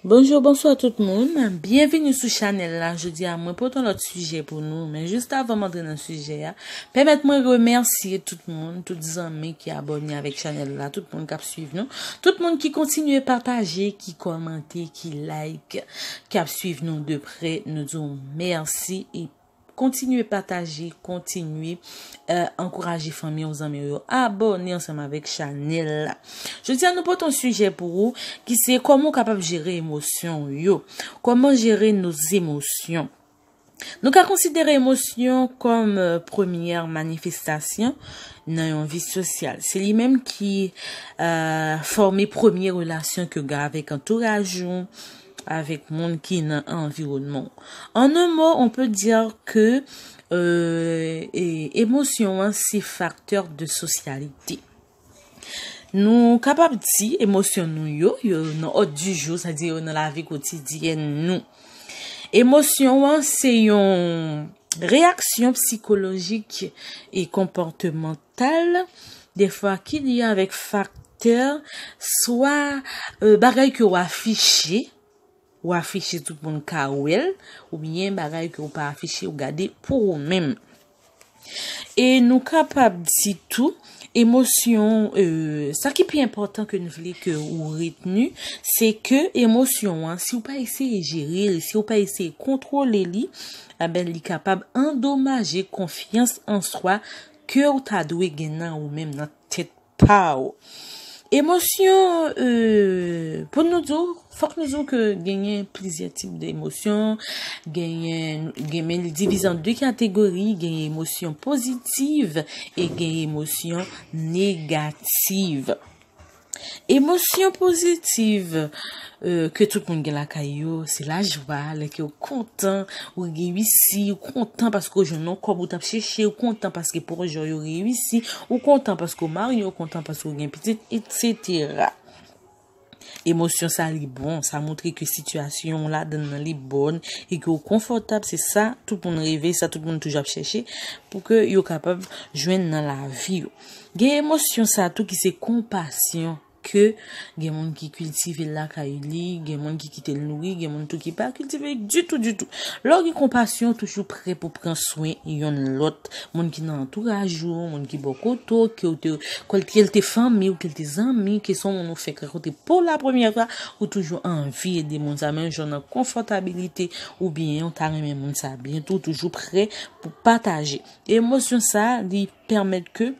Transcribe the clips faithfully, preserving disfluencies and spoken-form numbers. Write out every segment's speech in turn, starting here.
Bonjou, bonswa tout moun. Byenvini sou chanèl la. Jodi a, mwen pote yon lòt sijè pou nou. Men jis avan m antre nan sijè a, pèmèt mwen remèsye tout moun, tout zanmi ki abòne avèk chanèl la, tout moun k ap swiv nou, tout moun ki kontinye pataje, ki kòmante, ki like, k ap swiv nou de prè. Nou di w mèsi e kontinye pataje, kontinye, eh, ankouraje fanmi w, zanmi w yo abòne ansanm avèk chanèl la. Jodi a, nou pote yon sijè pou ou ki se kòman w kapab jere emosyon w yo. Comment gérer nos émotions? Nou ka konsidere emosyon kòm, eh, premyè manifestasyon nan yon vi sosyal. Se li menm ki, eh, fòme premye relasyon ke w gen avèk antouraj ou, avèk moun ki nan anviwònman w. En un mot, on peut dire que, euh, e, emosyon an se facteur de socialité. Nou kapab di emosyon nou yo, yo nan òd di jou, sa di yo nan lavi kotidyèn nou. Emosyon an se yon reyaksyon sikolojik e konpòtemantal, defwa ki lye avèk faktè, swa, euh, bagay ke w afiche, ou afiche tout moun ka wè l, oubyen bagay ke w pa afiche, ou gade pou ou menm. E nou kapab di tou, emosyon, euh, sa ki pi enpòtan ke nou vle ke ou retni, se ke emosyon an, si w pa eseye jere l, si w pa eseye kontwole li, enben, li kapab andomaje konfyans an swa ke w ta dwe gen nan ou menm, nan tèt pa w. Emosyon, euh, pou nou di w, fòk nou di w ke genyen plizyè tip de emosyon, genyen, gen, men li divize an de kategori, genyen emosyon pozitiv e genyen emosyon negativ. Emosyon pozitiv, euh, ke tout moun gen lakay yo, se lajwa, lè ke w kontan, ou reyisi, ou kontan paske w jwenn yon kòb ou t ap chèche, ou kontan paske pwojè w yo reyisi, ou kontan paske w marye, ou kontan paske w gen pitit, etsetera. Emosyon sa li bon, sa montre ke sitiyasyon w ladan l nan li bòn e ke w konfòtab, se sa tout moun reve, sa tout moun toujou ap chèche pou ke yo kapab jwenn nan lavi yo. Gen emosyon sa tou ki se konpasyon, ke gen moun ki kiltive l lakay li, gen moun ki kite l nouri, gen moun tou ki pa kiltive l ditou, ditou. Lè w gen konpasyon, w toujou prè pou pran swen yonn lòt. Moun ki nan antouraj ou, moun ki bò kote w, ke w te, ke l te fanmi w, ke l te zanmi, ke se yon moun ou fenk rankontre pou la premyè fwa, ou toujou anvi ede moun sa, menm jan w nan konfòtabilite, oubyen w ta renmen moun sa byen tou, w toujou prè pou pataje. Emosyon sa, li pèmèt ke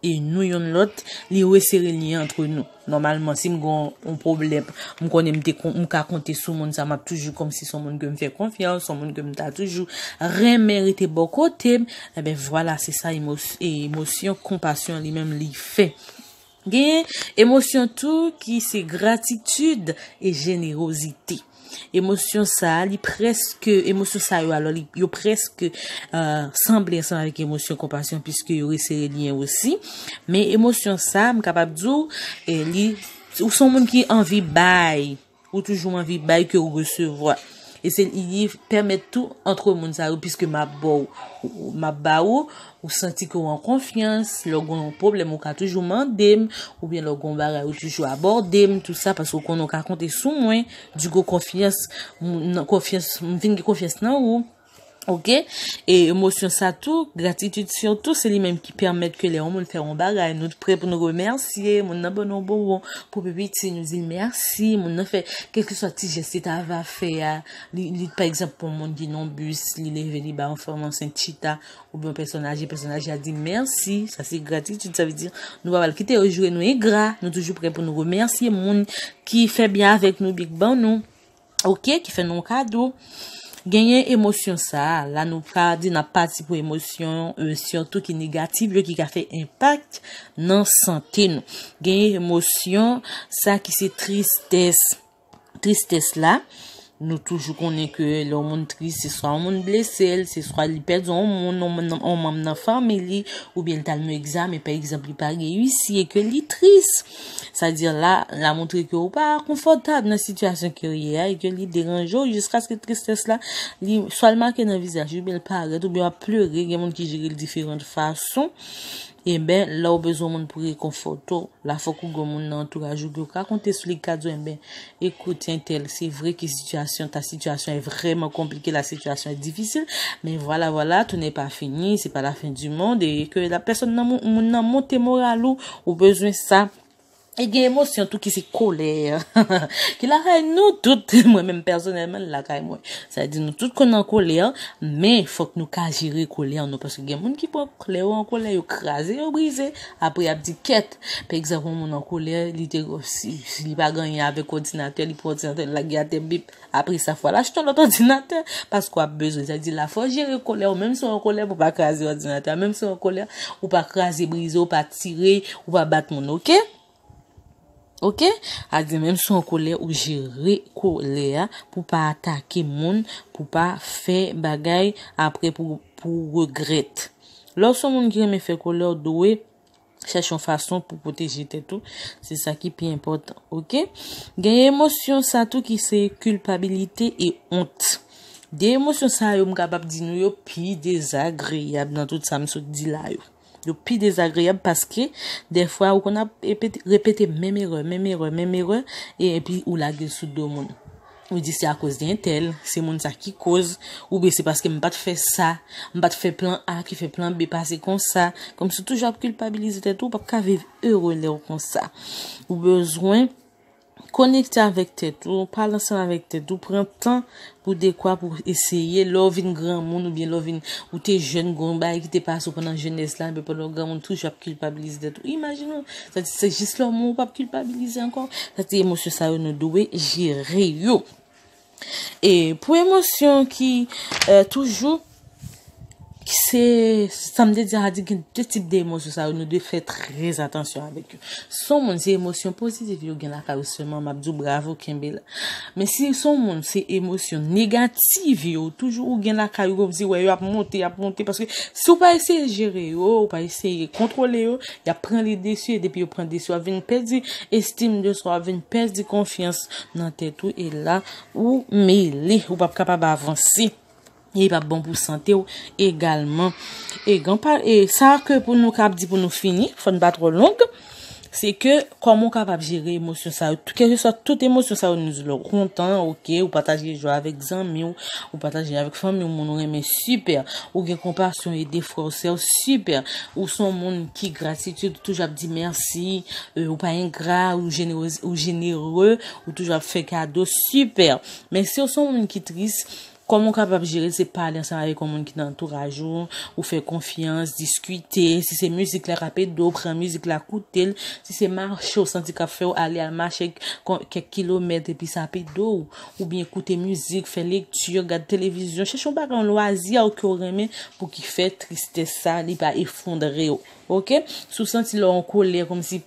e nou yonn lòt, li resere lyen antre nou. Nòmalman, si m gen yon pwoblèm, m konnen m te kon-, m ka konte sou moun sa, m ap toujou kòmsi se yon moun ke m fè konfyans, se yon moun ke m ta toujou renmen rete bò kote m. Enben, vwala, se sa emos-, e emosyon konpasyon li menm li fè. Genyen emosyon tou ki se gratitid e jenerozite. Emosyon sa a, li prèske, emosyon sa yo, alò, li, yo prèske, euh, sanble ansanm avèk emosyon konpasyon, piske yo resere lyen osi. Men emosyon sa a, m kapab di w, eh, li, ou se yon moun ki anvi bay, ou toujou anvi bay ke w resevwa. E se, li pèmèt tou antre moun sa yo, piske m ap ba w, m ap ba w, ou santi ke w an konfyans, lè w gen yon pwoblèm, ou ka toujou mande m, oubyen lè w gen yon bagay, ou toujou abòde m, tou sa, paske w konnen w ka konte sou mwen, digo konfyans, m, nan konfyans, m vin gen konfyans nan ou. Oke? E emosyon sa tou, gratitid sitou, se li menm ki pèmèt ke lè yon moun fè yon bagay, nou prè pou nou remèsye, moun nan ban nou yon bonbon pou pi piti, nou di l mèsi, moun nan fè kèlkeswa ti jès li ta va fè a, li, li, pa egzanp, pou yon moun ki nan yon bis, li leve, li ba yon fanm ansent chita, oubyen yon pèsòn aje, pèsòn aje a di mèsi, sa se gratitid, sa vle di nou pa pral kite yo joure nou engra, nou toujou prè pou nou remèsye moun ki fè byen avèk nou, byen k ban nou, oke, ki fè nou yon kado. Genyen emosyon sa a, la nou ka di n ap pati pou emosyon, euh, sitou ki negatif yo, ki ka fè enpak nan sante nou. Genyen emosyon sa ki se tristès. Tristès la, nou toujou konnen ke lè yon moun tris, se swa yon moun blese l, se swa li pèdi yon moun, yon moun, yon manm nan fanmi li, oubyen li t al nan egzamen, pa egzanp, li pa reyisi e ke li tris. Sa di la, la montre ke ou pa konfòtab nan sitiyasyon ke w ye a e ke li deranje w jiskaske tristès la, li swa l make nan vizaj ou, oubyen l parèt, oubyen w ap plere, gen moun ki jere l diferan fason. Enben, lè w bezwen yon moun pou rekonfòte w, la fòk ou gen yon moun nan antouraj ou ke w ka konte sou li, ki ka di w, enben, écoute, entèl, c'est vrai que situation, ta situation est vraiment compliquée, la situation est difficile, mais voilà, voilà, tout n'est pas fini, c'est pas la fin du monde, e ke la pèsòn nan, moun nan monte moral ou, ou bezwen sa. E gen emosyon tou ki se kolè. Ki lakay nou tout, mwen menm pèsonèlman, li lakay mwen. Sa vle di nou tout konn an kolè, men fòk nou ka jere kolè nou, paske gen moun ki pran kolè yo an kolè, yo kraze, yo brize. Apre, y ap di kèt. Pa egzanp, yon moun an kolè, li te, si, si li pa gen anyen avèk òdinatè, li pran òdinatè, li lage atè, bip. Apre sa, fò l achte yon lòt òdinatè, paske w ap bezwen. Sa vle di la, fò w jere kolè w, menm si w an kolè, pou w pa kraze òdinatè, menm si w an kolè, ou pa kraze, brize, ou pa tire, ou pa bat moun, oke? Oke? A di menm si w an kolè, ou jere kolè a pou pa atake moun, pou pa fè bagay apre pou, pou regrèt. Lè w se yon moun ki renmen fè kolè, w dwe chèche yon fason pou pwoteje tèt ou. Se sa ki pi enpòtan, oke? Gen emosyon sa tou ki se kilpabilite e ont. De emosyon sa yo, m kapab di nou yo pi dezagreyab nan tout sa m sot di la yo. Yo pi dezagreyab paske dèfwa ou konn ap repete, repete menm erè, menm erè, menm erè, e, epi ou lage l sou do moun. Ou di se akoz de entèl, se moun sa ki koz, oubyen se paske m pa t fè sa, m pa t fè plan A ki fè plan B pase konsa. Kòmsi w toujou ap kilpabilize tèt ou, ou p ap ka viv ere lè w konsa. Ou bezwen konekte avèk tèt ou, pale ansanm avèk tèt ou, pran tan pou dekwa pou eseye. Lè w vin granmoun oubyen lè w vin, ou te jèn, gen yon bagay ki te pase w pandan jenès la, men pandan w granmoun, toujou ap kilpabilize tèt ou. Imajine w, sa se jis lè w mò ou p ap kilpabilize ankò. Sa se emosyon sa yo nou dwe jere yo. E pou emosyon ki, eh, toujou, ki se, sa m te di a, di gen de tip de emosyon sa yo, nou dwe fè trè atansyon avèk yo. Si w moun se emosyon pozitif yo gen lakay ou sèlman, m ap di w bravo, kenbe la. Men si w moun se emosyon negatif yo, toujou ou gen lakay ou, kòmsi wè yo ap monte, ap monte, paske si w pa eseye jere yo, ou pa eseye kontwole yo, y ap pran le desi, e depi yo pran desi, w ap vin pèdi estim de swa, w ap vin pèdi konfyans nan tèt ou, e la, ou mele, ou p ap kapab avanse. E li p ap bon pou sante w egalman. E gen pa, e sa ke pou nou ka ap di pou nou fini, fò n pa twò long, se ke kòman w kapab jere emosyon sa yo. Kèlkeswa tout emosyon sa yo nou di la, w kontan, oke, ou pataje jwa avèk zanmi w, ou pataje avèk fanmi w, moun ou renmen, sipè. Ou gen konpasyon, ede frè w, sè w, sipè. Ou se yon moun ki gratitid, ou toujou ap di mèsi, e, ou pa engra, ou jenere, ou jenere, ou toujou ap fè kado, sipè. Men si w se yon moun ki tris, kòman w kapab jere l? Se pale ansanm avèk yon moun ki nan antouraj ou, ou fè konfyans, diskite. Si se mizik la k ap ede w, pran mizik la, koute l. Si se mache w santi k ap fè w ale, al mache kon-, kèk kilomèt epi sa ap ede w. Oubyen koute mizik, fè lekti, gad televizyon, chèche yon bagay, yon lwazi a w ke w renmen pou ki fè tristès sa, li pa efondre w. Oke? Si w santi lè w an kolè, kòmsi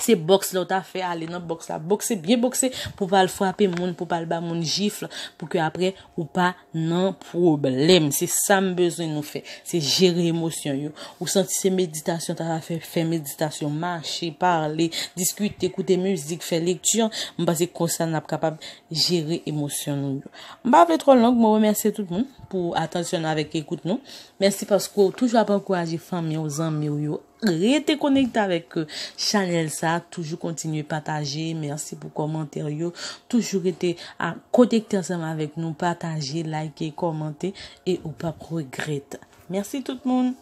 se bòks la w ta fè, ale nan bòks la. Bòkse, byen bòkse pou pa al frape moun, pou pa al ba moun jif, pou ke apre ou pa nan pwoblèm. Se sa m bezwen nou fè. Se jere emosyon yo. Ou santi se meditasyon ta fè, fè meditasyon, mache, pale, diskite, koute mizik, fè lekti. M panse konsa n ap kapab jere emosyon nou yo. M pa vle twò long, mwen remèsye tout moun pou atansyon nou avèk ekout nou. Mèsi paske w toujou ap ankouraje fanmi w, zanmi w yo. Rete konekte avèk, euh, chanèl sa, toujou kontinye pataje. Mèsi pou kòmantè yo. Toujou rete a, konekte ansanm avèk nou, pataje, like, kòmante e ou p ap regrèt. Mèsi tout moun.